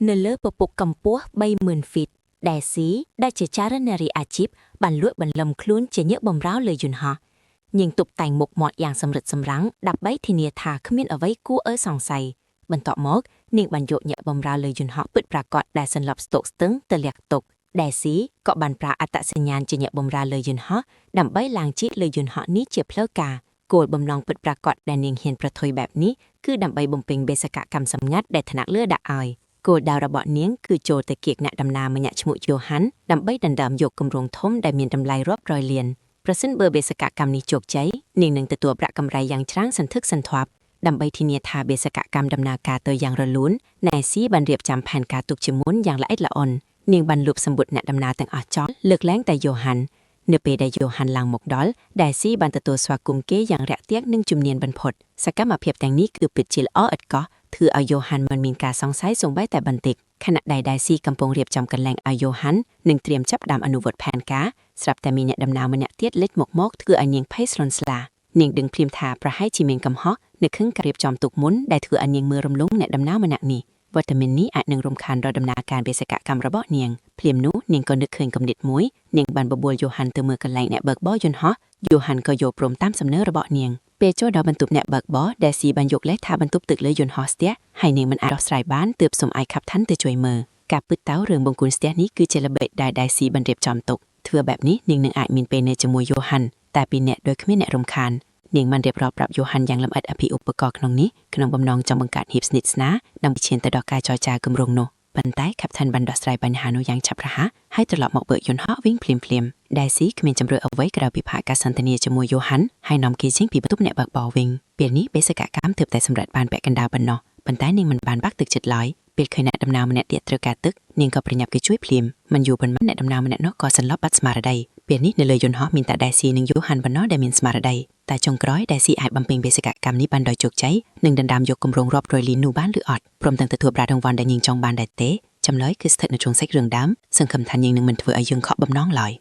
នៅលើពពុកកម្ពស់30,000ហ្វីតដែលស៊ីដែលជាចារនារីអាជីពបានលួចបន្លំខ្លួនជាញាក់បំរៅលើយន្តហោះនាងតុបតែងមុខមាត់យ៉ាងសម្រិតសម្រាំងដើម្បីធានាថាគ្មានអ្វីគួរឲ្យសង្ស័យបន្ទាប់មកនាងបានយកញាក់បំរៅលើយន្តហោះពិតប្រាកដដែលសន្លប់ស្ទោកស្ទឹងទៅលាក់ទុកដែលស៊ីក៏បានប្រើអត្តសញ្ញាណជាញាក់បំរៅលើយន្តហោះដើម្បីឡើងជិះលើយន្តហោះនេះជាផ្លូវការគោលបំណងពិតប្រាកដដែលនាងហ៊ានប្រថុយបែបនេះគឺដើម្បីបំពេញបេសកកម្មសម្ងាត់ដែលថ្នាក់លើដាក់ឲ្យ គោលដៅរបស់នាងគឺចូលទៅគៀកអ្នកដំណើរម្នាក់ឈ្មោះយូហាន់ដើម្បីដណ្ដើមយកគម្រោងធំដែលមានតម្លៃរាប់រយលានប្រសិនបើបេសកកម្មនេះជោគជ័យនាងនឹងទទួលប្រាក់កម្រៃយ៉ាងច្រើនសន្ធឹកសន្ធាប់ដើម្បីធានាថាបេសកកម្មដំណើរការទៅយ៉ាងរលូនណែស៊ីបានរៀបចំផែនការទុកជាមុនយ៉ាងល្អិតល្អន់នាងបានលួបសម្ពុតអ្នកដំណើរទាំងអស់ចោលលើកលែងតែយូហាន់នៅពេលដែលយូហាន់ឡើងមកដល់ដែលស៊ីបានទទួលស្វាគមន៍គេយ៉ាងរាក់ទាក់និងជំនាញបំផុតសកម្មភាពទាំងនេះគឺពិតជាល្អឥតកោះ ធ្វើឲ្យយូហានមិនមានការសង្ស័យសូម្បីតែបន្តិចខណៈដែលដៃស៊ីកំពុងរៀបចំកន្លែងឲ្យយូហាននិងត្រៀមចាប់ផ្ដើមអនុវត្តផែនការស្រាប់តែមានអ្នកដំណើរម្នាក់ទៀតលេចមកមកធ្វើឲ្យនាងភ័យស្លន់ស្លានាងដឹងភ្លាមថាប្រហែលជាមានកំហុសនៅក្នុងការរៀបចំទុកមុនដែលធ្វើឲ្យនាងមើលរំលងអ្នកដំណើរម្នាក់នេះវត្តមាននេះអាចនឹងរំខានដល់ដំណើរការបេសកកម្មរបស់នាងភ្លាមនោះនាងក៏នឹកឃើញគំនិតមួយនាងបានបបួលយូហានទៅមើលកន្លែងអ្នកបើកបរយន្តហោះយូហានក៏យល់ព្រមតាមសំណើរបស់នាង ពេលចូលដល់បន្ទប់អ្នកបើកបរដែលស៊ីបានយកលេសថាបន្ទប់ទឹកលើយន្តហោះស្ទះហើយនាងមិនអាចដោះស្រាយបានទើបសុំឲ្យខាប់ឋានទៅជួយមើលការពិតទៅរឿងបង្គោលស្ទះនេះគឺជាល្បិចដែលដែលស៊ីបានរៀបចំទុកធ្វើបែបនេះនាងនឹងអាចមានពេលនៅជាមួយយូហាន់តែពីអ្នកដោយគ្មានអ្នករំខាននាងបានរៀបរាប់ប្រាប់យូហាន់យ៉ាងលម្អិតអំពីឧបករណ៍ក្នុងនេះក្នុងបំណងចង់បង្កើតភាពស្និទ្ធស្នាលដើម្បីឈានទៅដល់ការចរចាគម្រោងនោះប៉ុន្តែខាប់ឋានបានដោះស្រាយបញ្ហានោះយ៉ាងឆាប់រហ័សហើយត្រឡប់មកបើកយន្តហោះវិញភ្លាមៗដែលស៊ីគ្មានជម្រើសអ្វីក្រៅពីផាកការសន្ទនាជាមួយយូហាន់ហើយនាំគេចេញពីបន្ទប់អ្នកបើកបរវិញពេលនេះបេសកកម្មទើបតែសម្រេចបានពាក់កណ្ដាលប៉ុណ្ណោះប៉ុន្តែនាងមិនបានបាក់ទឹកចិត្តឡើយពេលឃើញអ្នកដំណើរម្នាក់ទៀតត្រូវការទឹកនាងក៏ប្រញាប់គេជួយភ្លាមមិនយូរប៉ុន្មានអ្នកដំណើរម្នាក់នោះក៏សន្លប់បាត់ស្មារតីពេលនេះនៅលើយន្តហោះមានតែដេស៊ីនិងយូហាន់ប៉ុណ្ណោះដែលមានស្មារតីតែចុងក្រោយដេស៊ីអាចបំពេញបេសកកម្មនេះបានដោយជោគជ័យនិងដណ្ដើមយកគម្រោងរាប់រយលាននោះបានឬអត់ព្រមទាំងទទួលប្រាក់រង្វាន់ដែលនាងចង់បានដែរទេចម្លើយគឺស្ថិតនៅក្នុងសាច់រឿងដើមសង្ឃឹមថានាងនឹងមិនធ្វើឲ្យយើងខកបំណងឡើយ។